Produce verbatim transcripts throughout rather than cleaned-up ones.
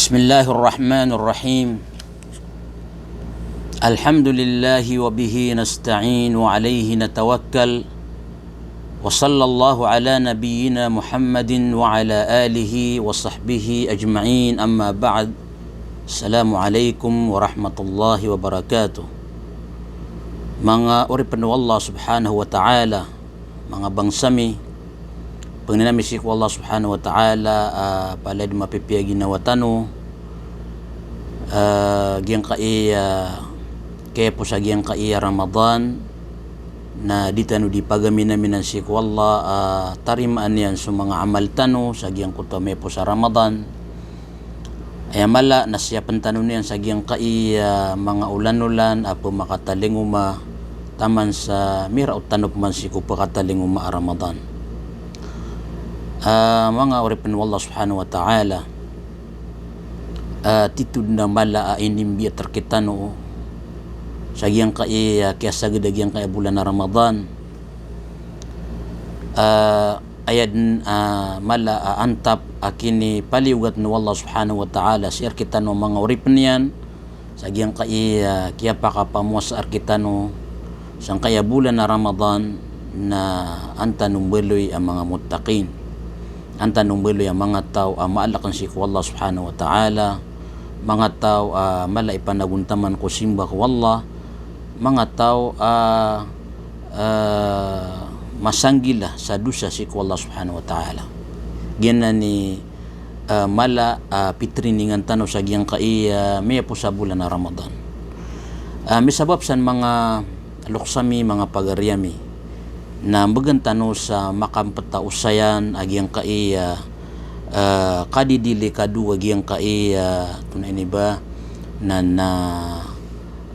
بسم الله الرحمن الرحيم. الحمد لله وبه نستعين وعليه نتوكل. وصلى الله على نبينا محمد وعلى آله وصحبه أجمعين. أما بعد. السلام عليكم ورحمة الله وبركاته. Manga oripen o Allah Subhanahu wa Ta'ala, manga bangsa mi, pangnin ami sii ko Allah Subhanahu wa Ta'ala, ah, palaya den mapipiya ginawa tano, ah, giyangkai, ah, kiyapos a giyangkai a Ramadan, na di tano di pagaminaminan sii ko Allah, ah, tarimaan iyan so manga amal tano sa giyangkoto a miyapos a Ramadan. Aya mala na siyapen tano niyan sa giyangkai a manga olan-olan a pemakatalingoma taman sa miraot tano peman sii ko pekatalingoma a Ramadan. Ah, manga oripen o Allah Subhanahu wa Ta'ala, ah, titho den a mala a inimbiyat rekitano sa giyangkai a kiyasagad a giyangkai a bolan a Ramadan. Ah, aya den a mala a antap a kinipaliyogat o Allah Subhanahu wa Ta'ala sii rekitano a manga oripen iyan sa giyangkai a kiyapakapamowasa rekitano sangkai a bolan a Ramadan, na an tano mbaloy a manga muttaqin. An tano mbaloy a manga taw a maalaken sii ko Allah Subhanahu wa Ta'ala, manga taw a mala i panagontaman ko simba ko Allah, manga taw a, ah, masanggila sa dosa sii ko Allah Subhanahu wa Ta'ala. Giyanan i, ah, mala a pitriningan tano sa giyangkai a miyapos a bolan a Ramadan. Ah, misabap san manga lokes ami, manga pagari ami, na mbegan tano sa makampet a osayan a giyangkai a, ah, kadidilikado a giyangkai a, tonaa ini ba, na, na,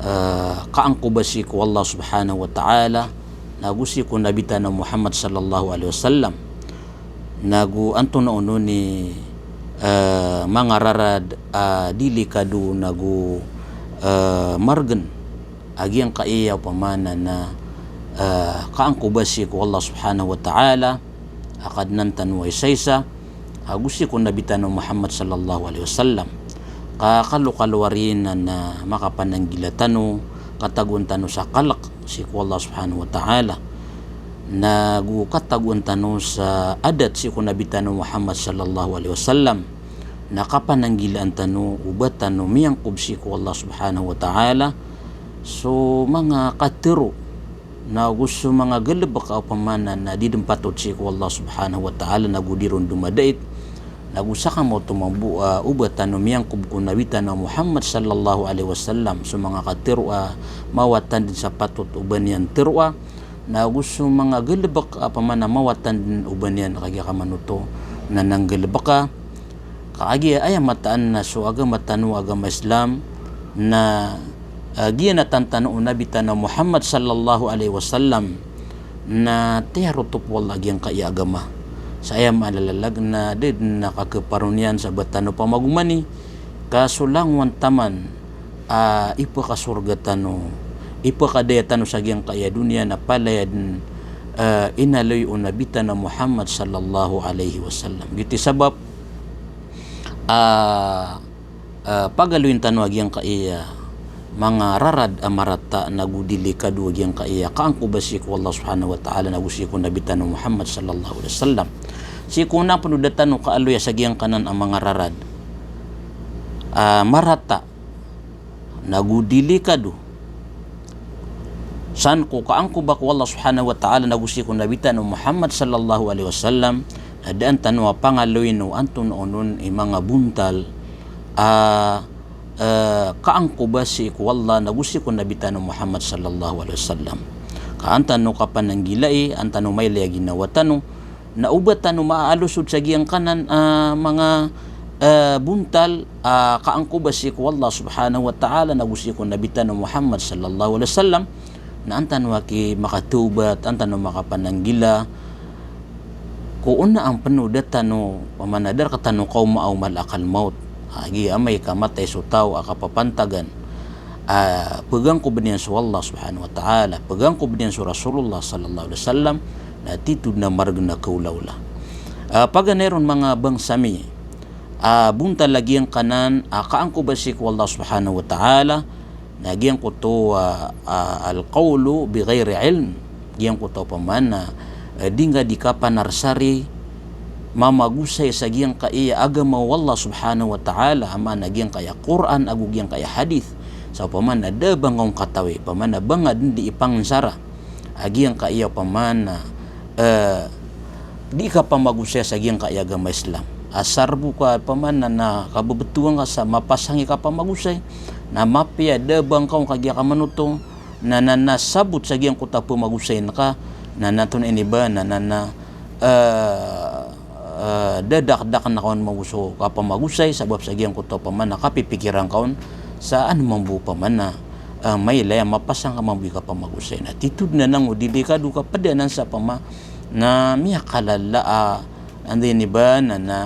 ah, kaangkoba sii ko Allah Subhanahu wa Ta'ala, nago sii ko Nabi tano Muhammad sallallahu alaihi wasallam. Nago antonaa onon i, ah, manga rarad a dilikado nago, ah, maregen a giyangkai a opama na, ah, kaangkoba sii ko Allah Subhanahu wa Ta'ala, a Kadnan tano a isaisa, ago sii ko Nabi tano Muhammad sallallahu alaihi wasallam. Ka kalokalo ari na, na makapananggila tano, katagoan tano sa kalek sii ko Allah Subhanahu wa Ta'ala. Nago katagoan tano sa adat sii ko Nabi tano Muhammad sallallahu alaihi wasallam. Na kapananggilaan tano o ba tano miyangkob sii ko Allah Subhanahu wa Ta'ala so manga katero nago so manga galebek a opama na di den patot sii ko Allah Subhanahu wa Ta'ala, nago di ron domadait, nago sakamaoto mambo a o ba tano miyangkob ko Nabi tano Muhammad sallallahu alaihi wasallam so manga katero a mawatan den sa patot o ba niyan teroa, nago so manga galebek a opama na mawatan den o ba niyan kagiya kamanoto na nanggalebeka. Ka agiya aya mataan na so agama tano a agama Islam na, ah, giyanatan tano o Nabi tano Muhammad sallallahu alaihi wasallam na tiyarotop o Allah a giyangkai a agama. Sa aya mala lalag na da den a kakeparoniyan sa ba tano pamagomani, ka so langowan taman a ipekasorga tano, ipekadaya tano sa giyangkai a doniya na palaya den, ah, inaloy o Nabi tano Muhammad sallallahu alaihi wasallam. Giyoto i sabap a, ah, pagaloyin tano a giyangkai a manga rarad a marata nago dilikado a giyangkai a kaangkoba sii ko Allah Subhanahu wa Ta'ala nago sii ko Nabi tano Muhammad sallallahu alaihi wasallam. Sii ko ona pen o da tano kaaloya sa giyangkanan a manga rarad a marata nago dilikado san ko kaangkoba ko Allah Subhanahu wa Ta'ala nago sii ko Nabi tano Muhammad sallallahu alaihi wasallam, na daan tano a pangaloyin o antonaa onon i manga bontal a, eh, kaangkoba sii ko Allah nago sii ko Nabi tano Muhammad sallallahu alaihi wasallam. Ka an tano kapananggilai, an tano mailay a ginawa tano, na o ba tano maaalosod sa giyangkanan a manga, ah, bontal a kaangkoba sii ko Allah Subhanahu wa Ta'ala nago sii ko Nabi tano Muhammad sallallahu alaihi wasallam, na an tano aki makatawbat, an tano makapananggila ko ona a pen o da tano, opama na da rektano kaoma o malakal maut. Agiya amay ka matay so taw a kapapantagan a pegangkoben iyan so Allah Subhanahu wa Ta'ala, pegangkoben iyan so Rasulullah sallallahu alaihi wasallam, na titho den a maregen a kaolaola. Ah, paganay ron manga bangsa mi, a bontal a giyangkanan a kaangkob a sii ko Allah subhanahu wa ta'ala, na giyangkoto a, a, al-qawlu bi ghayri ilm, giyangkoto opama na, eh, di nga di kapanarsari mamagosay sa giyangkaya agama o Allah subhanahu wa ta'ala, a maana giyangkaya Qur'an ago giyangkaya hadith. Sa opama na da a ba nga on katawi, opama na ba nga den di ipangansara a giyangkaya opama na, eh, di kapamagosay sa giyangkaya agama Islam. Asar bo ka opama na, na kabebetowan ka sa mapasang i kapamagosay, na mapiya da a ba ngka on kagiya kamanoto, na, na, na sabot sa giyangkoto a pemagosayan ka, na, na tonaa ini ba, na, na, na, eh, eh, da dakdaken ka on mambo so kapamagosay, sabap sa giyangkoto opama na kapipikiran ka on sa an mambo opama na, eh, mailay a mapasang ka mambo i kapamagosay. Na titho den anan o delikado ka ped anan sa opama na miyakalala a, anda ini ba, na, na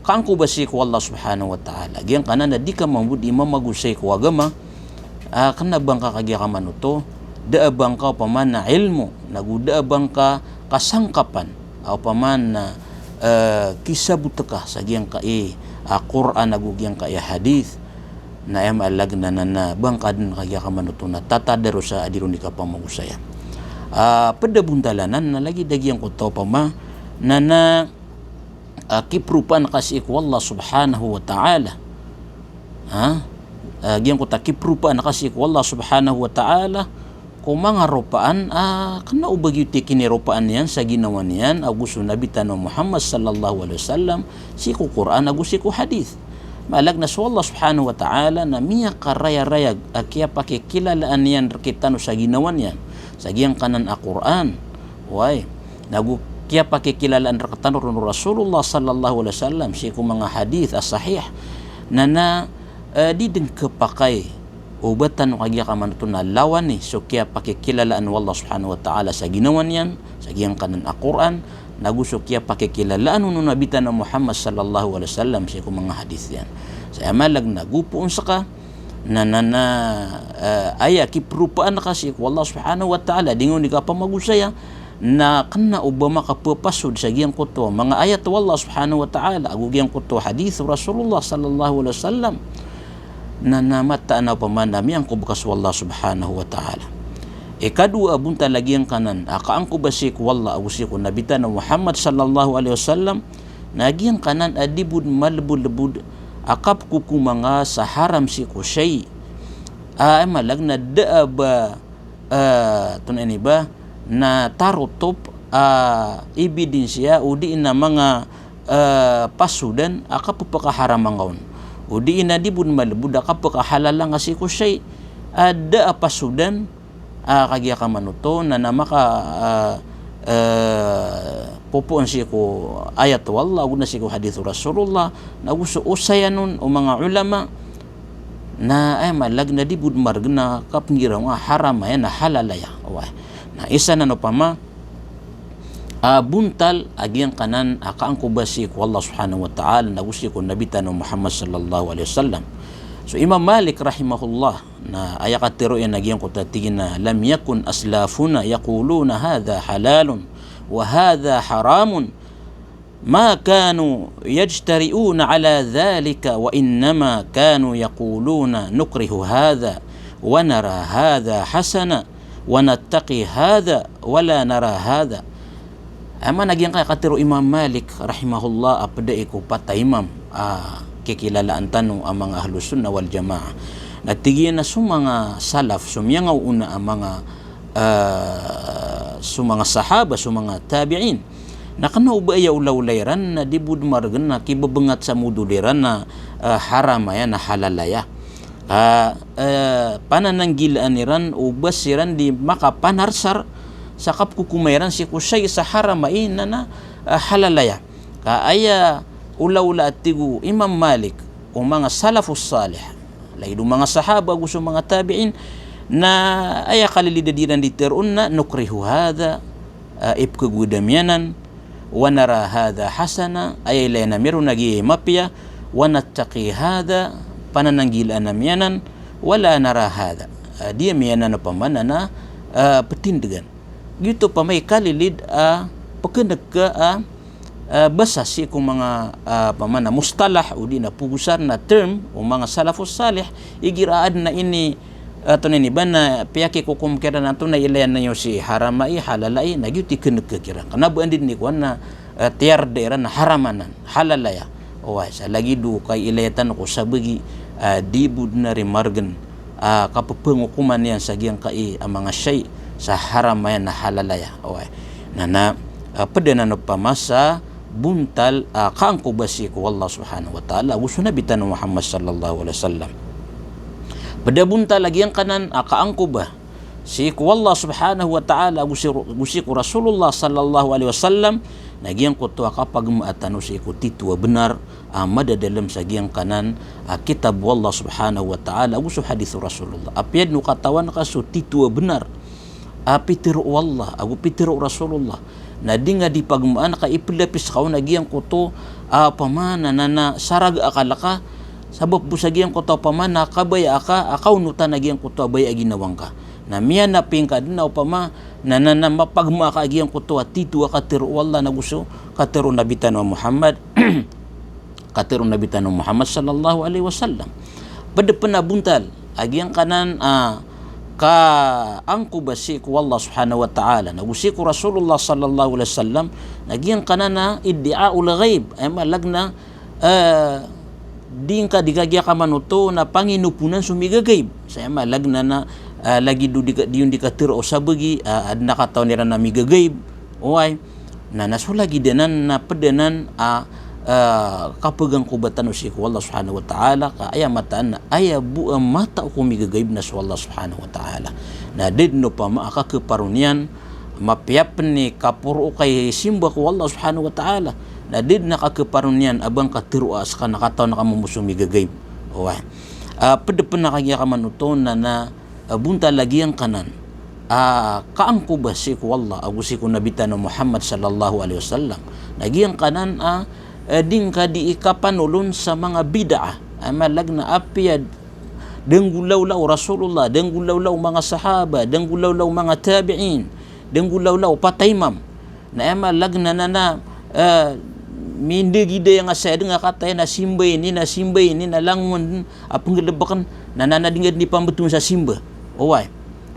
kaangkob a sii ko Allah subhanahu wa ta'ala. Giyangkanan a di ka mambo di mamagosay ko agama, a, kena a ba ngka kagiya kamanoto, da a ba ngka opama na ilmo, nago da a ba ngka kasangkapan a opama na, eh, kisabot ka sa giyangkai a Qur'an ago giyangkai a hadith, na aya maana na, na, na ba ngka den kagiya kamanoto na tatadarosa a di ron di kapamagosaya. A, ped a bontal anan na lagid a giyangkoto opama na, na, a, kiperopaan ka sii ko Allah subhanahu wa ta'ala. Ha? A, giyangkoto a kiperopaan ka sii ko Allah subhanahu wa ta'ala ko manga ropaan a kena o ba giyoto i kiniropaan iyan sa ginawa niyan ago so Nabi tano a Muhammad sallallahu alaihi wasallam, sii ko Qur'an ago sii ko hadith. Maana na so Allah subhanahu wa ta'ala na miyakarayarayag a kiyapakikilalaan iyan rekitano sa ginawa niyan sa giyangkanan a Qur'an. Oway. Nago kiyapakikilalaan rekitano ron o Rasulullah sallallahu alaihi wasallam sii ko manga hadith a sahih. Na, na, eh, di den kepakay o ba tano kagiya kamanoto na lawani so kiyapakikilalaan o Allah subhanahu wa ta'ala sa ginawa niyan, sa giyangkanan a Qur'an, nago so kiyapakikilalaan on o Nabi tano a Muhammad sallallahu alaihi wasallam sii ko manga hadith iyan. Sa aya maana na gopo on seka, na, na, na, eh, aya kiperopaan ka sii ko Allah subhanahu wa ta'ala, di nga on di kapamagosaya, na kena o ba makapepasod sa giyangkoto manga ayat o Allah subhanahu wa ta'ala, ago giyangkoto hadith o Rasulullah sallallahu alaihi wasallam. Na, na mataan a opama na miyaangkob ka so Allah subhanahu wa ta'ala. Ikadowa a bontal a giyangkanan a kaangkob a sii ko Allah ago sii ko Nabi tano a Muhammad sallallahu alaihi wasallam, na giyangkanan a di bo den malebodlebod a kapekokoma nga sa haram sii ko shay. A, aya maana na da a ba, eh, tonaa ini ba, na tarotop a, eh, ebidensya odi na manga, eh, pasodan a kapepekaharama nga on, odi na di bo den malebod a kapekahalala nga sii ko shay. A, da a pasodan a kagiya kamanoto na, na maka, eh, eh, popoon sii ko ayat o Allah, ago na sii ko hadith o Rasulullah, nago so osayan on o manga ulama, na aya maana na di bo den maregen a kapengiraw nga a haram aya na halal aya. Oway. Na isa nan opama a bontal a giyangkanan a kaangkob a sii ko Allah subhanahu wa ta'ala, nago sii ko Nabi tano a Muhammad sallallahu alaihi wasallam. So Imam Malik rahimahullah, na aya katero iyan a giyangkoto a tig iyan a, "Lam yakun aslafuna yaquluna hadha halalun wa hadha haramun. Ma kanu yajtari'una ala dhalika wa innama kanu yaquluna nukrahu hadha wa nara hadha hasana wa nattaqi hadha wa la nara hadha." Aya maana giyangkaya katero o Imam Malik rahimahullah a ped i ko pat a imam a kikilalaan tano a manga Ahlus Sunnah wal Jamaah. Na tig iyan a so manga salaf, so miyangaoona a manga, eh, so manga sahaba, so manga tabi'in, na kena o ba aya olaola iran na di bo den maregen a kibebengat sa modol iran a, eh, haram aya na halal aya. Ka, eh, panananggilaan iran o ba siran di makapanarsar sa kapekokoma iran sii ko shay sa haram aya na, na, eh, halal aya. Ka aya olaola a tig o Imam Malik, o manga salafus salih, lagid o manga sahaba ago so manga tabi'in, na aya kalilid a di iran di teroon na nukrahu hadha, eh, ipekegowad ami anan, wa nara hadha hasana, aya ilay ami ron a giya i mapiya, wa nattaqi hadha, panananggilaan ami anan, wa la nara hadha. Ah, di ami anan opama na, ah, petindegan. Giyoto opama i kalilid a pekeneg ka a, eh, basa sii ko manga, eh, opama na mustalah, odi na pogosan na term o manga salafus salih, igira aden a ini, eh, antonaa ini ba na piyakikokom kiran antonaa i ilay anan iyo sii, haram ai, halal ai, na giyoto i kenekek iran. Kena ba anda den i kowan na, eh, tiyarda iran na haram anan, halal aya. Oway, sa lagid o kailay tano ko sabagi, eh, di bo den a rimaregen, ah, kapepengokoman iyan sa giyangkai a manga shay sa haram aya na halal aya. Oway. Na, na, ah, ped anan opama sa bontal, ah, kaangkoba sii ko Allah Subhanahu wa Ta'ala ago so Nabi tano Muhammad sallallahu alaihi wasallam. Ped a bontal a giyangkanan, ah, kaangkoba sii ko Allah Subhanahu wa Ta'ala ago sii, ago sii ko Rasulullah sallallahu alaihi wasallam, na giyangkoto a kapagmaa tano sii ko tito a benar, ah, madadalem sa giyangkanan, ah, kitab o Allah Subhanahu wa Ta'ala ago so hadith o Rasulullah. Apiya den o katawan ka so tito a benar a pitero o Allah ago pitero o Rasulullah, na di nga di pagmaan ka ipelapis ka on a giyangkoto a opama na, na, na saraga a kala ka, sabap bo sa giyangkoto a opama na kabaya aka a kaonotan a giyangkoto a baya a ginawa ngka. Na miyanaping ka den a opama na, na, na mapagmaa ka a giyangkoto a tito a katero o Allah na ago so katero o Nabi tano a Muhammad, katero o Nabi tano Muhammad sallallahu alaihi wasallam. Ped pen a bontal a giyangkanan a kaangkoba sii ko Allah Subhanahu wa Ta'ala na ago sii ko Rasulullah sallallahu alaihi wasallam, na giyangkanan a iddi'aul ghaib, aya maana na, eh, di ngka di kagiya kamanoto na panginoponan so migagaib. Sa aya maana na, eh, lagid o di ka, di on di katero o sabagi, eh, aden a katawan iran a migagaib. Oway. Na, na so lagid anan na ped anan a, ah, kapegangkoba tano sii ko Allah Subhanahu wa Ta'ala, ka aya mataan na aya bo a matao ko migagaib na so Allah Subhanahu wa Ta'ala. Na da den opama a kakeparo niyan, mapiya pen i kaporo o kaisimba ko Allah Subhanahu wa Ta'ala. Na da den a kakeparo niyan a ba ngka teroa seka na katawan ka mambo so migagaib. Oway. Ah, ped pen a kagiya kamanoto na, na a bontal a giyangkanan a kaangkoba sii ko Allah ago sii ko Nabi tano Muhammad sallallahu alaihi wasallam. Na giyangkanan a, eh, di ngka di ikapanolon sa manga bid'ah. Aya maana na apiya da nggolawla o Rasulullah, da nggolawla o manga sahaba, da nggolawla o manga tabi'in, da nggolawla o pat a imam. Na aya maana na, na, na, eh, mindagidaya nga saya den a kataya na simba ini, na simba ini, na langon den a penggelebeken, na, na, na di nga den di pambeton sa simba. Oway.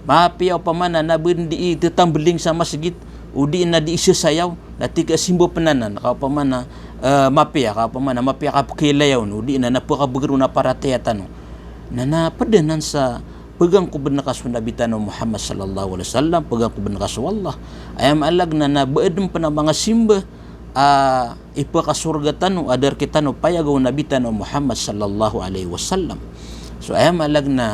Mapiya opama na, na ba den di tetambeling sa masgit, odi na di isesayaw, na tig a simba pen anan, ka opama na, eh, mapiya, ka opama na, mapiya ka pekailayaw on, odi na, na pekabeger on a paratiyaya tano. Na, na ped anan sa pegangkoben ka so Nabi tano Muhammad sallallahu alaihi wasallam, pegangkoben ka so Allah. Aya maana na, na ba aden pen a manga simba a ipakasorga tano, a da rektano payag o Nabi tano Muhammad sallallahu alaihi wasallam. So aya maana na,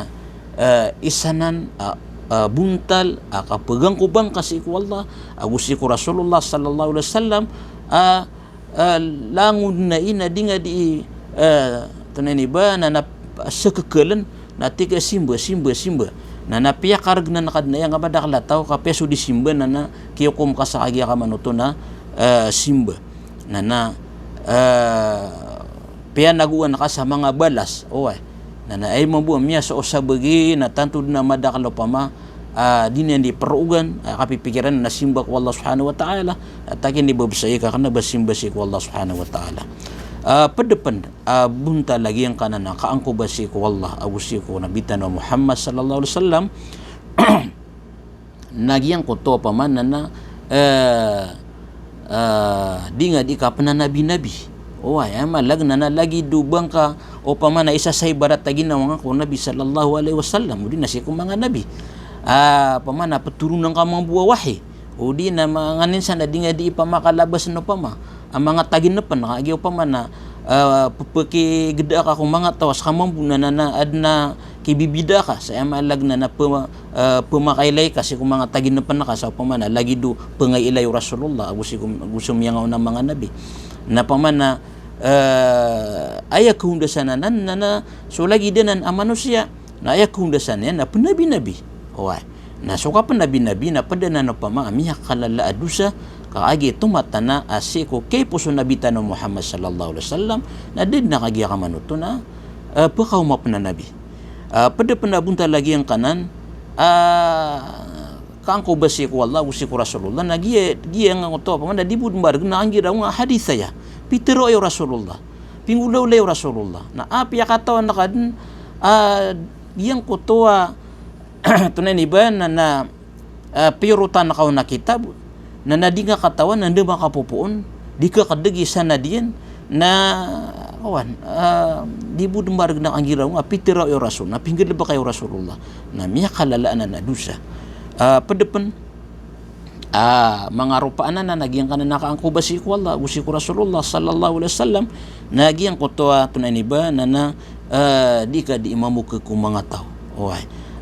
eh, isa nan a, a bontal a kapegangkoba ngka sii ko Allah ago sii ko Rasulullah sallallahu alaihi wasallam, a eh, langon na ina di nga di, eh, antonaa ini ba, na, na sekekelen, na tig a simba, simba, simba. Na, na piyakaregenan ka den a aya nga madakel a taw, ka piya so di simba, na, na kiyokom ka sa kagiya kamanoto na, eh, simba. Na, na, eh, piyanagoan ka sa manga balas. Oway. Na, na aya mambo a miyasoosabagi, na tanto den a madakel opama, ah, di niyan di perogan, ah, kapipikiran na simba ko Allah Subhanahu wa Ta'ala, ah, takin di ba besai ka kena ba simba sii ko Allah Subhanahu wa Ta'ala. Ah, ped pen, ah, bontal a giyangkanan a kaangkoba sii ko Allah ago sii ko Nabi tano Muhammad sallallahu alaihi wasallam, na giyangkoto opama na, na, eh, eh, di nga di kapenanabi-nabi. Oway, aya maana na, na lagid o ba ngka opama na isa sa ibarat a ginawa nga ko Nabi sallallahu alaihi wasallam, odi na sii ko manga nabi. Ah, opama na petoronan ka mambo a wahi. Odi na ma-, nganin sa na di nga di ipamakalabas na opama a manga taginepen, ka giya opama na, eh, pepekigeda ka ko manga taw a seka mambo na, na, na aden a kibibida ka, sa aya maana na, na pe-, eh, pemakailay ka sii ko manga taginepen ka sa opama na lagid o pengailay o Rasulullah ago sii ko, ago so miyangaona a manga nabi. Na opama na, eh, aya kehondasan anan na, na so lagid anan a manosiya, na aya kehondasan iyan na penabi-nabi. Oway. Na so kapenabi-nabi na ped anan opama a miyakalala a dosa, ka kagiya tomatan a sii ko kaiposo o Nabi tano Muhammad sallallahu alaihi wasallam, na da den a kagiya kamanoto na, eh, pekaoma pen a nabi. Ah, ped pen a bontal a giyangkanan, ah, angkoba sii ko Allah ago sii ko Rasulullah, na giya, giya angkoto a pamana di bo dn mbargn a anggiraw nga a hadith aya. Pitharo aya o Rasulullah. Pinggolawla aya o Rasulullah. Na apiya katawan ka dn, ah, giyangkoto a, tonaa ini ba, na, na, ah, piyorotan ka on a kitab, na, na di nga katawan, na da makapopoon, di ka kdg i sanad iyan, na, kawan, ah, di bo dn mbargn a anggiraw nga a pitharo aya o Rasul, na pinggalbk aya o Rasulullah. Na miyakalala anan a dosa. Ah, pd pn, ah, manga ropaan anan a giyangkanan a kaangkoba sii ko Allah ago sii ko Rasulullah sallallahu alaihi wasallam, na giyangkoto a, tonaa ini ba, na, na, ah, di ka di mamokg ko manga taw. Oway.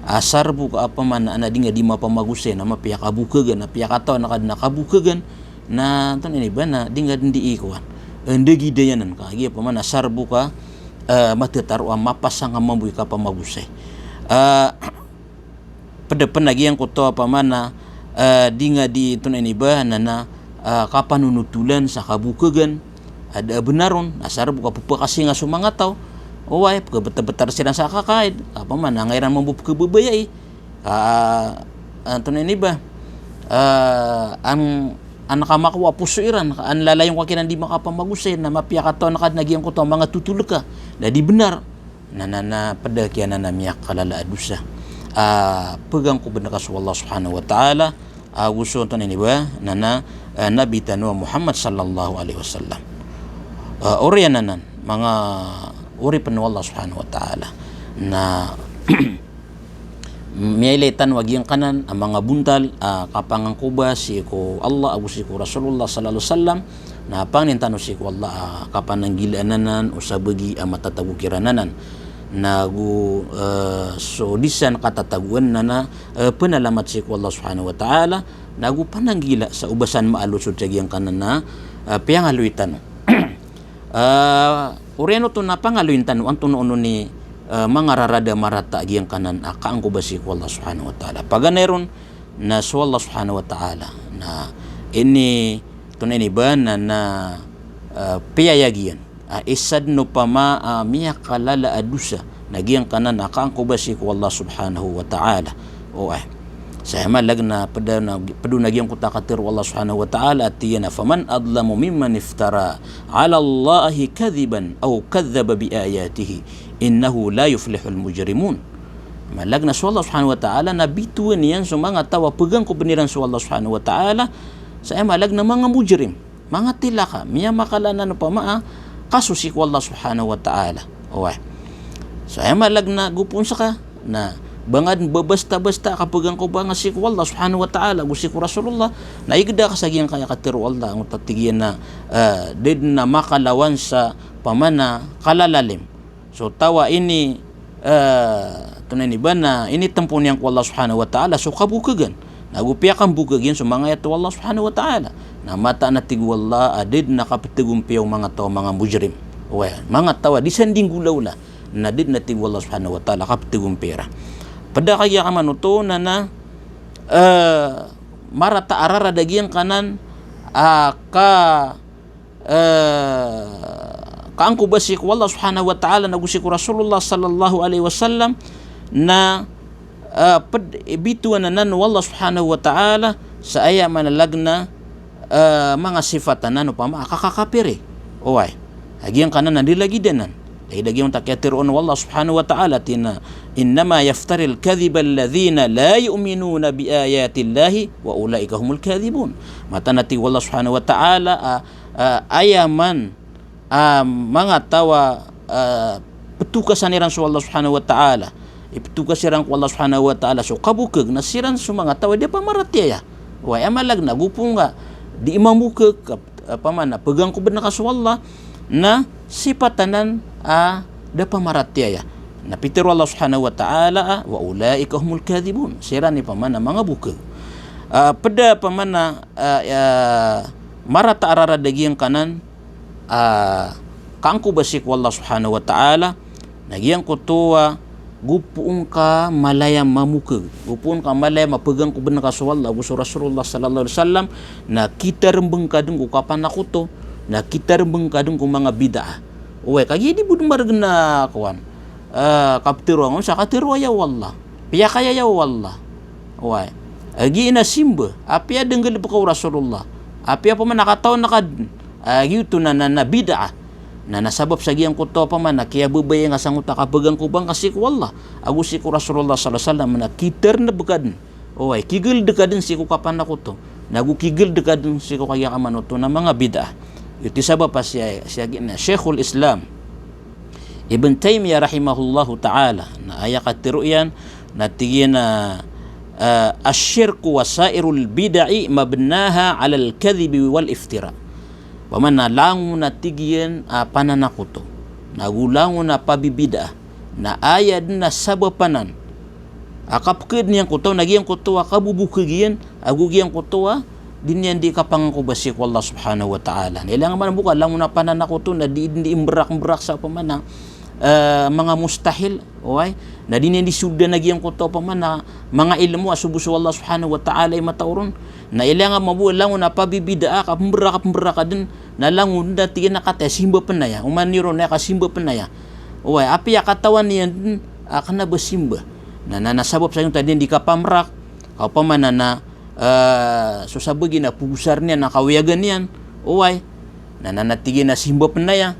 Asar bo ka a pamana a na di nga di mapamagosay, na mapiya kabokgan, na piya katawan ka dn a kabokgan, na, tonaa ini ba, na di nga dn di i kowan, eh, ndagidayanan ka, giya pamana asar bo ka, eh, mathataro a mapasang a mambo i kapamagosay. Ah, pd pn a giyangkoto a pamana, eh, di nga di, tonaa ini ba, na, na, eh, kapanonotolan sa kabokgan a da a bnar on, na asar bo ka pphakasinga so manga taw. Oway, pkhabtbtar siran sa kakaid, a pamana angkaya iran mambo pkhababayai. Ka, ah, tonaa ini ba, eh, an, an kamakowa poso iran, ka an lalayon ka kiran di makapamagosay, na mapiya katawan ka dn a giyangkoto a manga totol ka, na di bnar. Na, na, na pd a kiyanan a miyakalala a dosa. Ah, pagangkobn ka so Allah subhanahu wa ta'ala, ago so, tonaa ini ba, na, na, eh, Nabi tano a Muhammad sallallahu alaihi wasallam. Ah, oriyan anan, manga oripn o Allah subhanahu wa ta'ala. Na miyailay tano a giyangkanan a manga bontal a kapangangkoba sii ko Allah ago sii ko Rasulullah sallallahu alaihi wasallam, na pangnin tano sii ko Allah a kapananggilaan anan o sabagi a matatago kiran anan. Na go, eh, so di san katatagoan na na, eh, pnalamat sii ko Allah subhanahu wa ta'ala, na go pananggila sa oba san maalo so dsa giyangkanan a, eh, piyangaloy tano. Eh, oriyan oto na pangaloyn tano antonaa onon i, eh, manga rarad a marata a giyangkanan a kaangkoba sii ko Allah subhanahu wa ta'ala. Paganay ron na so Allah subhanahu wa ta'ala na ini, tonaa ini ba, na, na, eh, piyayag iyan a isa dn opama a miyakalala a dosa na giyangkanan a kaangkoba sii ko Allah subhanahu wa ta'ala. Oway. Sa aya maana na pd on a, pd on a giyangkoto a katharo o Allah subhanahu wa ta'ala a tig iyan a, "Faman adlamu mimman iftara 'ala Allahi kadhiban aw kadhdhaba bi ayatihi, innahu la yuflihul mujrimun." Maana na so Allah subhanahu wa ta'ala na bitowan iyan so manga taw a pagangkobn iran so Allah subhanahu wa ta'ala, sa aya maana na manga mujrim. Manga tilaka, miyamakalana opama a kaso sii ko Allah subhanahu wa ta'ala. Oway. So aya maana na go poon ska, na ba nga dn babasta-basta a kapagangkoba nga sii ko Allah subhanahu wa ta'ala, go sii ko Rasulullah, na igda ka sa giyangkaya katharo o Allah, angkoto a tig iyan a, eh, da dn a makalawan sa pamana kalalalim. So taw a ini, eh, tonaa ini ba, na initmpo niyan ko Allah subhanahu wa ta'ala so kabokgan. Na go piyakambokg iyan so manga ayat o Allah subhanahu wa ta'ala. Na mataan a tig o Allah a da dn a kapthagompiya o manga taw a manga mujrim. Oway, manga taw a di san di nggolawla. Na da dn a tig o Allah subhanahu wa ta'ala a kapthagompiya iran. Pd a kagiya kamanoto na na, eh, marata a rarad a giyangkanan a ka eh, kaangkoba sii ko Allah subhanahu wa ta'ala na go sii ko Rasulullah sallallahu alaihi wasallam na, eh, pd, bitowan anan o Allah subhanahu wa ta'ala sa aya maana na, eh, manga sifat anan opama a kakakapiri. Oway. A giyangkanan a di lagid anan. Lagid a giyangkoto a kiyatharo o Allah subhanahu wa ta'ala a tig iyan a, "Innama yaftaril kadhiba alladhina la yu'minuna bi ayatillahi wa ulaika humul kadhibun." Mataan a tig o Allah subhanahu wa ta'ala a, ah, aya man, ah, manga taw a, ah, ptokasan iran so Allah subhanahu wa ta'ala. Iptokas iran ko Allah subhanahu wa ta'ala so kabokg na siran so manga taw a di pamaratiyaya. Oway, aya maana na go poon ka di mamokg ka, ah, pamana pagangkobn ka so Allah na sifat anan a da pamaratiyaya. Na pitharo o Allah subhanahu wa ta'ala a, "Wa ulaika humul kadhibun." Siran i pamana manga bokg. Ah, pd a pamana, ah, ah, marata a rarad a giyangkanan, ah, kaangkoba sii ko Allah subhanahu wa ta'ala, na giyangkoto a go poon ka malaya mamokg, go poon ka malaya mapagangkobn ka so Allah ago so Rasulullah sallallahu alaihi wasallam, na kitarmbng ka dn ko kapanakoto, na kitarmbng ka dn ko manga bid'ah. Oway, kagiya di bo dn margn a kowan, eh, kaptharoa on sa katharo aya o Allah. Piyakay aya o Allah. Oway. a giya na simba, apiya da nggalbka o Rasulullah, apiya pman a katawan ka dn a giyoto na, na, na bid'ah. Na, na sabap sa giyangkoto a pman a kiyababayai ngka sangkoto a kapagangkoba ngka sii ko Allah ago sii ko Rasulullah sallallahu alaihi wasallam, na kitarnb ka dn, oway, kigld ka dn sii ko kapanakoto, na go kigld ka dn sii ko kagiya kamanoto na manga bid'ah. Giyoto i sabap a sii, sii giya na Shaykhul Islam Ibn Taymiyyah rahimahullahu ta'ala, na aya katharo iyan, na tig iyan a, ah, "Ash-shirku wa sa'irul bid'i mabnaha 'alal kadhibi wal iftira." Pman a langon a tig iyan a pananakoto, na go langon a pabibid'ah, na aya dn a sabap anan a kapkhaadn iyan ko taw na giyangkoto a kabobokag iyan, ago giyangkoto a di niyan di kapangangkoba sii ko Allah subhanahu wa ta'ala. Na ilay nga man bo ka langon a pananakoto na di, di mbrak-mbrak sa pman a, eh, manga mustahil, oway. Na di niyan di sodan a giyangkoto a pman a manga ilmo a so bo so Allah subhanahu wa ta'ala i matao ron. Na ilay nga man bo langon a pabibid'ah, kapmbrak-mbrak a dn, na langon dn a tig iyan a kataya simba pn aya, oman iron aya ka simba pn aya. Oway, apiya katawan iyan dn a kna ba simba. Na, na, na sabap sa giyoto a di niyan di kapamrak, ka pman a na, eh, so sabagi na pogosar iyan a kawiyagan iyan. Oway. Na, na, na tig iyan a simba pn aya.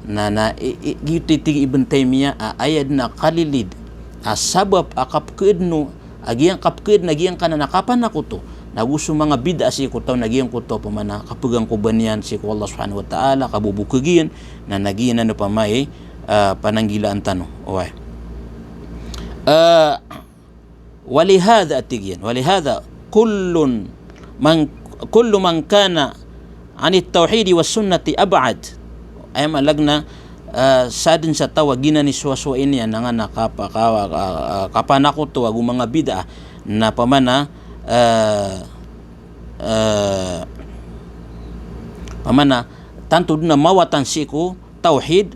Na, na, i, i, giyoto i tig i Ibn Taymiyyah a aya dn a kalilid a sabap a kapkhaadn o, a giyang kapkhaadn a giyangkanan a kapanakoto, na go so manga bid'ah sii ko taw na giyangkoto a pman a kapagangkoba niyan sii ko Allah subhanahu wa ta'ala, kabobokag iyan, na, na giyanan opama i, ah, pananggilaan tano. Oway. Ah, Walihadha, a tig iyan, walihadha, kullun man, kullu man kana 'anit tawhidi was sunnati ab'ad. Aya maana na, eh, sadn sa taw a giyanan i sowasowai niyan a ngana kapa-, ka-, ka-, kapanakoto ago manga bid'ah, na pman a, eh, eh, pman a tanto dn a mawatan sii ko tawhid,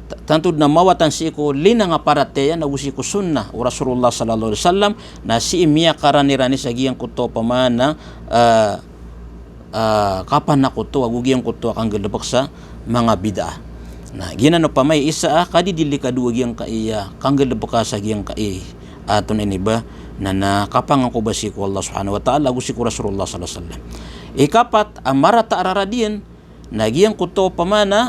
ta-, tanto dn a mawatan sii ko linang a paratiyaya ago sii ko sunnah o Rasulullah sallallahu alaihi wasallam, na sii miyakaranirani sa giyangkoto pman a, eh, eh, kapanakoto ago giyangkoto a kanggalbk sa manga bid'ah. Na giyanan opama i isa a kadidilikado a giyangkai a kanggalbka sa giyangkai a, tonaa ini ba, na, na kapangangkoba sii ko Allah subhanahu wa ta'ala ago sii ko Rasulullah sallallahu alaihi wasallam. Ikapat a marata a rarad iyan, na giyangkoto pman a,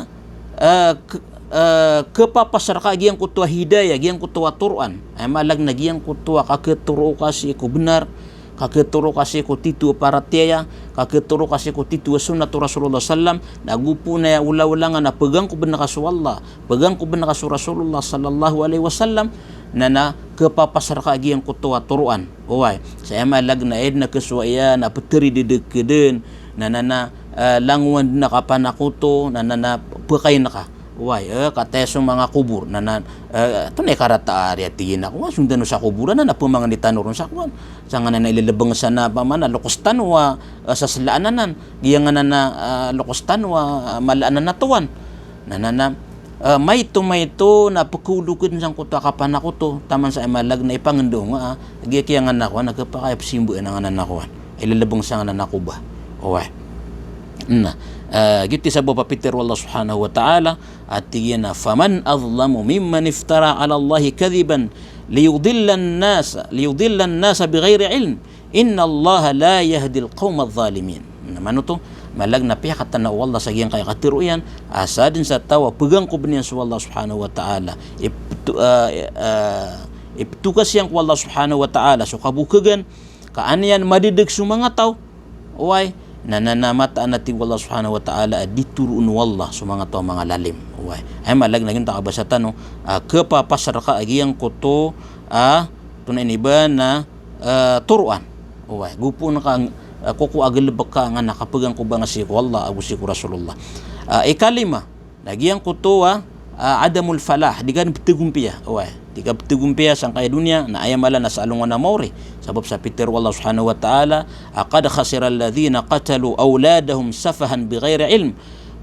eh, k-, eh, khapapasar ka a giyangkoto a hidayah, giyangkoto a toroan. Aya maana na giyangkoto a kakhatoro ka sii ko bnar, kakhatoro ka sii ko tito a paratiyaya, kakhatoro ka sii ko tito a sunnat o Rasulullah sallam, na go pn aya olaolangan a pagangkobn ka so Allah, pagangkobn ka so Rasulullah sallallahu alaihi wasallam, na, na khapapasar ka a giyangkoto a toroan. Oway, sa aya maana na aya dn a khasowaian a ptharidadk ka dn, na, na, na, eh, langowan dn a kapanakoto, na, na, na, pkain ka. Oway, eh, kataya so manga kobor, na, na, eh, tonaa i karata a riya tig iyan a kowan, sondan o sa koboran, na, na pmangni tano ron sa kowan. Sangkanan a ilalbng sa na pman a lokes tano a, eh, saslaan anan, giyanganan a, eh, lokes tano a, eh, mala anan a towan. Na, na, na, eh, maito, maito na pkhaolokn sangkoto a kapanakoto, taman sa aya maana na ipangndao nga, ah, giya kiyangan ako, na khapakay a psimba anan a nganan ako, ah. Ilalbng sa nganan ako ba. Oway. Na, eh, giyoto i sabap a pitharo o Allah subhanahu wa ta'ala, a tig iyan a, "Faman adhlamu mimman iftara 'ala Allahi kadhiban liyudhillan nasa, liyudhillan nasa bighairi ilm." "Innallaha la yahdil qawmadh dhalimin." Na mano oto, maana na piyakatana o Allah sa giyangkaya katharo iyan, a sadn sa taw a pagangkobn iyan so Allah subhanahu wa ta'ala, ipto-, ah, ah, iptokas iyan ko Allah subhanahu wa ta'ala so kabokagan, ka an iyan madadg so manga taw. Oway, na, na, na mataan a tig o Allah subhanahu wa ta'ala a di toroon o Allah so manga taw a manga lalim. Oway. Aya maana na giyoto a kabasa tano, ah, khapapasar ka a giyangkoto, ah, tonaa ini ba na, eh, toroan. Oway, go pn ka, eh, ko, ko a galbk ka ngana kapagangkoba nga sii ko Allah ago sii ko Rasulullah. Ah, ikalima, na giyangkoto a, ah, adamul falah, di ka pthagompiya. Oway, di ka pthagompiya sangkaya doniya, na aya maana na sa alongan a maori. Sabap sa pitharo o Allah subhanahu wa ta'ala, a, "Qad khasira alladhina qatalu awladahum safahan bighairi ilm,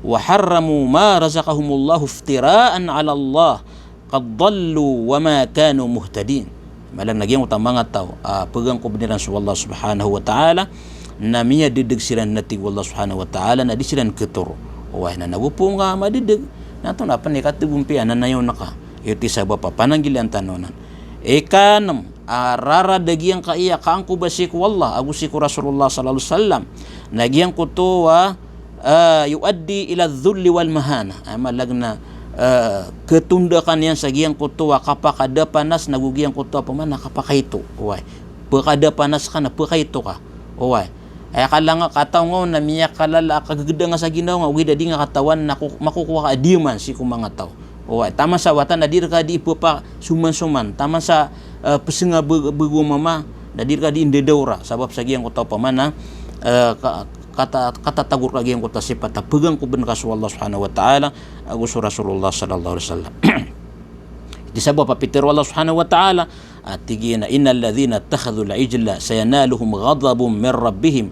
wa harramu ma razaqahumullahu iftira'an 'ala Allah." "Qad dhallu wa ma kanu muhtadin." Maana na giyangkoto a manga taw a pagangkobn iran so Allah subhanahu wa ta'ala, na miyadadg siran, na tig o Allah subhanahu wa ta'ala, na di siran khatoro. Oway, na nago pn ka madadg, na antonaa pn i kathagompiya, na nayaw na ka. Giyoto i sabap a pananggilaan tano anan. Ikanm, a rarad a giyangkaya kaangkoba sii ko Allah ago sii ko Rasulullah sallallahu alaihi wasallam, na giyangkoto a, ah, yuaddi ila dhulli wal mahana. Aya maana na, ah, ketondakan iyan sa giyangkoto a kapakadapanas na go giyangkoto a pamana kapakaito. Oway. Pekadapanas ka na pekaito ka. Oway. Aya kalanga kataw nga on na miyakalala a kagegedanga sa ginawa nga, ogaid a di nga katawan na ko-, makokowa ka a diyaman sii ko manga taw. Oway, taman sa watan na di reka di pepasomansoman, taman sa, eh, pesenga be-, bego mama, na di reka di ndedawra, sabap sa giyangkoto a pamana, eh, ka-, kata-, katatago reka giyangkoto a sipat a pegangkoben ka so Allah subhanahu wa ta'ala, ago so Rasulullah sallallahu alaihi wasallam. Iti sabap a pitero o Allah subhanahu wa ta'ala, a tig iyan a, "Innal ladhina ittakhadhul ijla sayanaluhum ghadabun min rabbihim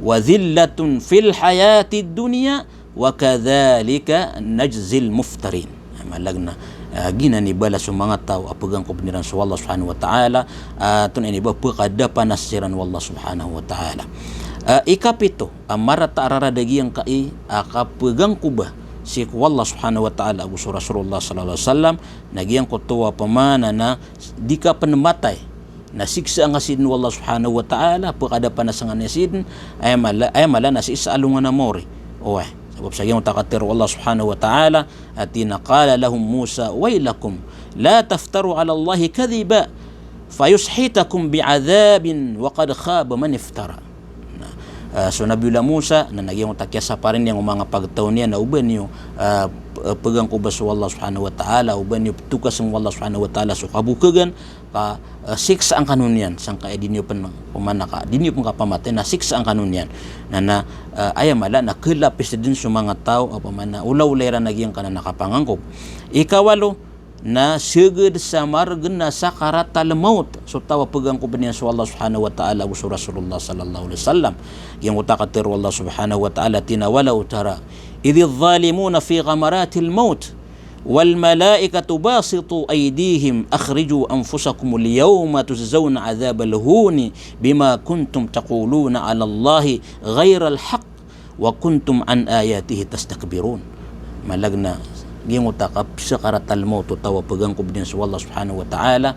wa dhillatun fil hayatid dunya wa kadhalika najzil muftarin." Aya maana na, ah, giyanan i balas o manga taw a pegangkoben iran so Allah subhanahu wa ta'ala, ah, antonaa ini ba, pekadapanas siran o Allah subhanahu wa ta'ala. Ah, ikapito, a marata a rarad a giyangkai a kapegangkoba sii ko Allah subhanahu wa ta'ala ago so Rasulullah sallallahu alaihi wasallam, na giyangkoto a pamana na di ka pen matay na siksaan ka sidn o Allah subhanahu wa ta'ala, pekadapanas angka niyan sidn, aya mala, aya mala na sii sa alongan a mawri. Oway, sabap sa giyangkoto a katero o Allah subhanahu wa ta'ala, a tig iyan a, "Qala lahum Musa, waylakum, la taftaru ala Allahi kadhiba, fayushitakum bi'adhabin wa qad khaba man iftara." Na, ah, so Nabiyullah Musa, na, na giyangkoto a kiyasapar iyan o manga pagtaw niyan na oba niyo, ah, p-, pegangkoba so Allah subhanahu wa ta'ala, oba niyo petokasen o Allah subhanahu wa ta'ala so kabokegan, ka, ah, siksaan kano niyan, sangkaya di niyo pen, pamana ka, di niyo pen kapamatay, na siksaan kano niyan. Na, na, ah, aya mala na kelapis den so manga taw, a pamana olaola iran a giyangkanan a kapangangkob. Ikawalo, na seged sa margen a sakaratal maut so taw a pegangkoben iyan so Allah subhanahu wa ta'ala ago so Rasulullah sallallahu alaihi wasallam. Giyangkoto a katero o Allah subhanahu wa ta'ala, tig iyan a, "Walaw tara idhidh dhalimuna fi ghamaratil maut wal malaikatu basitu aydihim akhriju anfusakumul yawma tujzawna adhabal huni bima kuntum taquluna ala Allahi ghairal haqq wa kuntum an ayatihi tastakbirun." Maana na giyangkoto a kap-, sakaratal maut o taw a pegangkoben iyan so Allah subhanahu wa ta'ala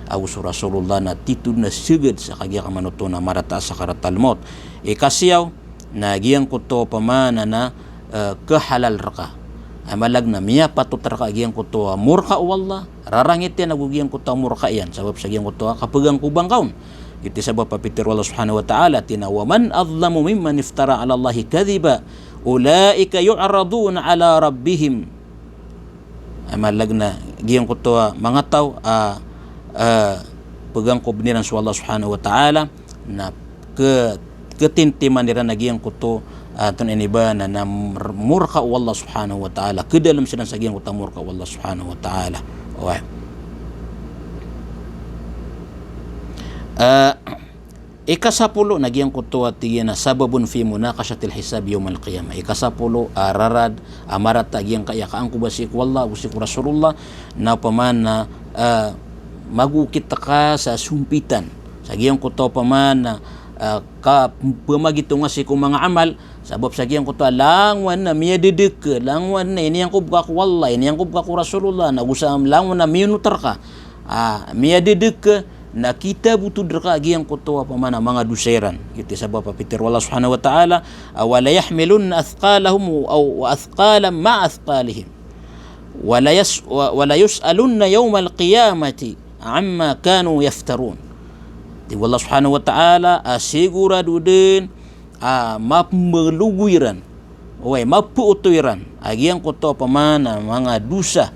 ago so Rasulullah na titho den a seged sa kagiya kamanoto na marata a sakaratal maut. Ikasiyaw, na giyangkoto a pamana na, eh, kehalal reka. Aya maana na miyapatot reka giyangkoto a morka o Allah, rarangit iyan ago giyangkoto a morka iyan, sabap sa giyangkoto a kapegangkoba ngka on. Iti sabap a pitero o Allah subhanahu wa ta'ala, tig iyan a, "Wa man adhlamu mimman iftara ala Allahi kadhiba, ulaika yu'raduna ala rabbihim." Aya maana na giyangkoto a manga taw a, a, pegangkoben iran so Allah subhanahu wa ta'ala, na ke-, ketintiman iran a giyangkoto, ah, antonaa ini ba, na, na mor-, morka o Allah subhanahu wa ta'ala, kedalem siran sa giyangkoto a morka o Allah subhanahu wa ta'ala. Oway. Ah, ikasapolo, na giyangkoto a tig iyan a sababun fi munaqashatil hisab yawmal qiyamah. Ikasapolo a rarad a marata a giyangkaya kaangkoba sii ko Allah ago sii ko Rasulullah, na pamana, ah, magokit ka sa sompitan sa giyangkoto a pamana, ah, kapemagitong sii ko manga amal, sabap sa giyangkoto a langowan na miyadedek, langowan na iniyangkob ka ko Allah, iniyangkob ka ko Rasulullah, na go sa langowan na miyonot reka, ah, miyadedek, na kitabotod reka giyangkoto a pamana manga dosa iran. Iti sabap a pitero o Allah subhanahu wa ta'ala, "Wa la yahmilunna athqalahum aw, wa athqalan ma'a athqalihim. Wa la yas-, wa, wa la yus'alunna yawmal qiyamati amma kanu yaftarun." Tig o Allah subhanahu wa ta'ala, a sigorado den a mapembelogo iran, oway, mapeoto iran a giyangkoto a pamana manga dosa,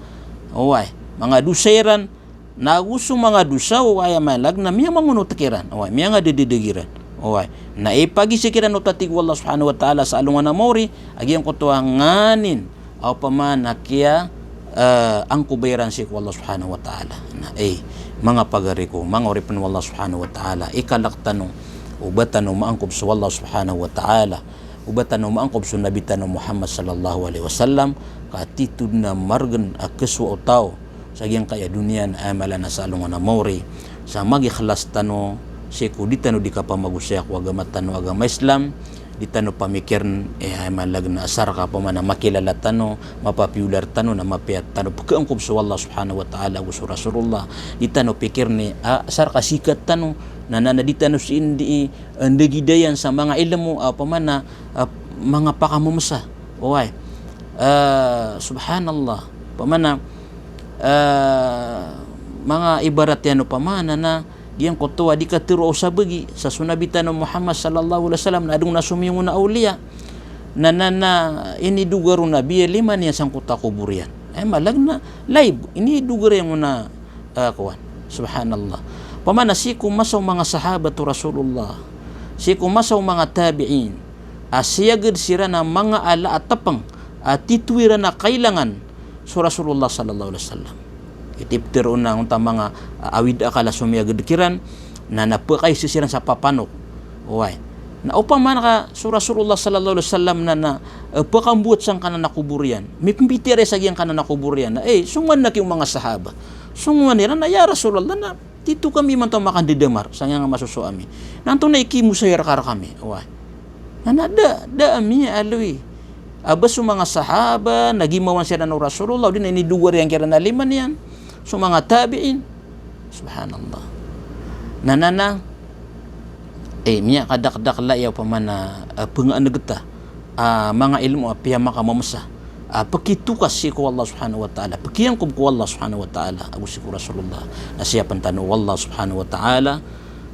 oway, manga dosa iran, na go so manga dosa, oway, a maana na miyamangonot kiran, oway, miyangadededeg iran, oway. Na ipagisik iran oto a tig o Allah subhanahu wa ta'ala sa alongan a mawri a giyangkoto a nganin a opama na kiya, eh, angkoba iran sii ko Allah subhanahu wa ta'ala. Na, eh, manga pagari ko, manga oripen o Allah subhanahu wa ta'ala, ikalek tano o ba tano maangkob so Allah subhanahu wa ta'ala, o ba tano maangkob so Nabi tano Muhammad sallallahu alaihi wasallam, ka titho den a margen a kesowa o taw sa giyangkaya doniya na aya mala na sa alongan a mawri, sa magikhlas tano sii ko di tano di kapamagosaya ko agama tano a agama Islam, di tano pamikirn, eh, aya maana niyan na asar ka pamana makilala tano, mapapiyola rktano, na mapiya tano pkaangkob so Allah subhanahu wa ta'ala ago so Rasulullah. Di tano pikirn a asar ka sikat tano, na, na, na di tano sii ndi, eh, ndagidayan sa manga ilmo, ah, pamana, ah, manga pakamomsa. Oway. Ah, subhanallah. Pamana, ah, manga ibarat iyan o pamana na giyangkoto a di katharo o sabagi sa so Nabi tano Muhammad sallallahu alaihi wasallam na adn a somiyong on a awliya. Na, na, na inidogar o Nabi a lima niyan sangkoto a kobor iyan. Aya maana niyan na live, inidogar iyan on a, ah, kowan. Subhanallah. Pamana sii ko masa o manga sahabat o Rasulullah, sii ko masa o manga tabi'in, a siyagad siran a manga ala a tpng a titho iran a kailangan so Rasulullah sallallahu alaihi wasallam. Itipter on a onta manga, ah, awid akal a somiyagad kiran, na, na pkaisa siran sa papanok. Oway. Na opama ka so Rasulullah sallallahu alaihi wasallam na, na, eh, pkamboat sangkanan a kobor iyan, mipmbitiyarai sa giyangkanan a kobor iyan, na, eh, songowan na ki o manga sahaba. Songowan iran na, "Ya Rasulullah, na titho kami imanto a makandadamar sangkaya a masoso ami. Na antonaa i kimosayi rka rkami?" Oway. Na, na da, da a miyaaloy a ba so manga sahaba na gimawan siran o Rasulullah, odi na inidogar iyan kiran a lima niyan. So manga tabi'in. Subhanallah. Na, na, na, eh, miyakadakdakl aya opama na, eh, pngan'g ta a manga ilmo a piyamakamomsa a pkitokas sii ko Allah subhanahu wa ta'ala, pkiangkob ko Allah subhanahu wa ta'ala ago sii ko Rasulullah. Na siyapn tano o Allah subhanahu wa ta'ala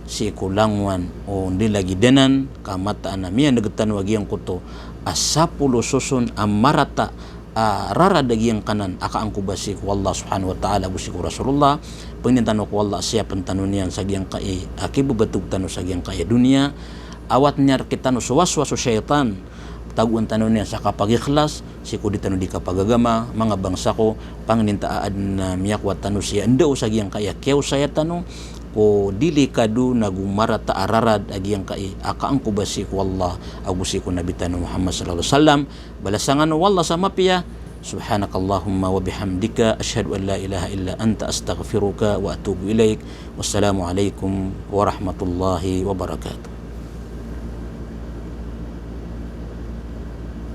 sii ko langowan o ndalagid anan, ka mataan a miyan'g tano a giyangkoto a sapolo soson a marata a rarad a giyangkanan a kaangkoba sii ko Allah subhanahu wa ta'ala ago sii ko Rasulullah. Pangnin tano ko Allah a siyapn tano niyan sa giyangkai a kibabatog tano sa giyangkai a doniya. Awatn iyan rktano so waswas o shaytan. Tagoan tano niyan sa kapagikhlas, sii ko di tano di kapagagama, manga bangsa ko, pangnin ta a adn a miyakowa tano sii a ndao sa giyangkai a kiyaosaya tano, ko delikado nago marata a rarad a giyangkai a kaangkoba sii ko Allah ago sii ko Nabi tano Muhammad sallallahu alaihi wasallam. Balasan kano o Allah sa mapiya. Subhanakallahumma wa bihamdika, ashhadu an la ilaha illa anta, astaghfiruka wa atubu ilaik. Wassalamu alaikum warahmatullahi wabarakatuh.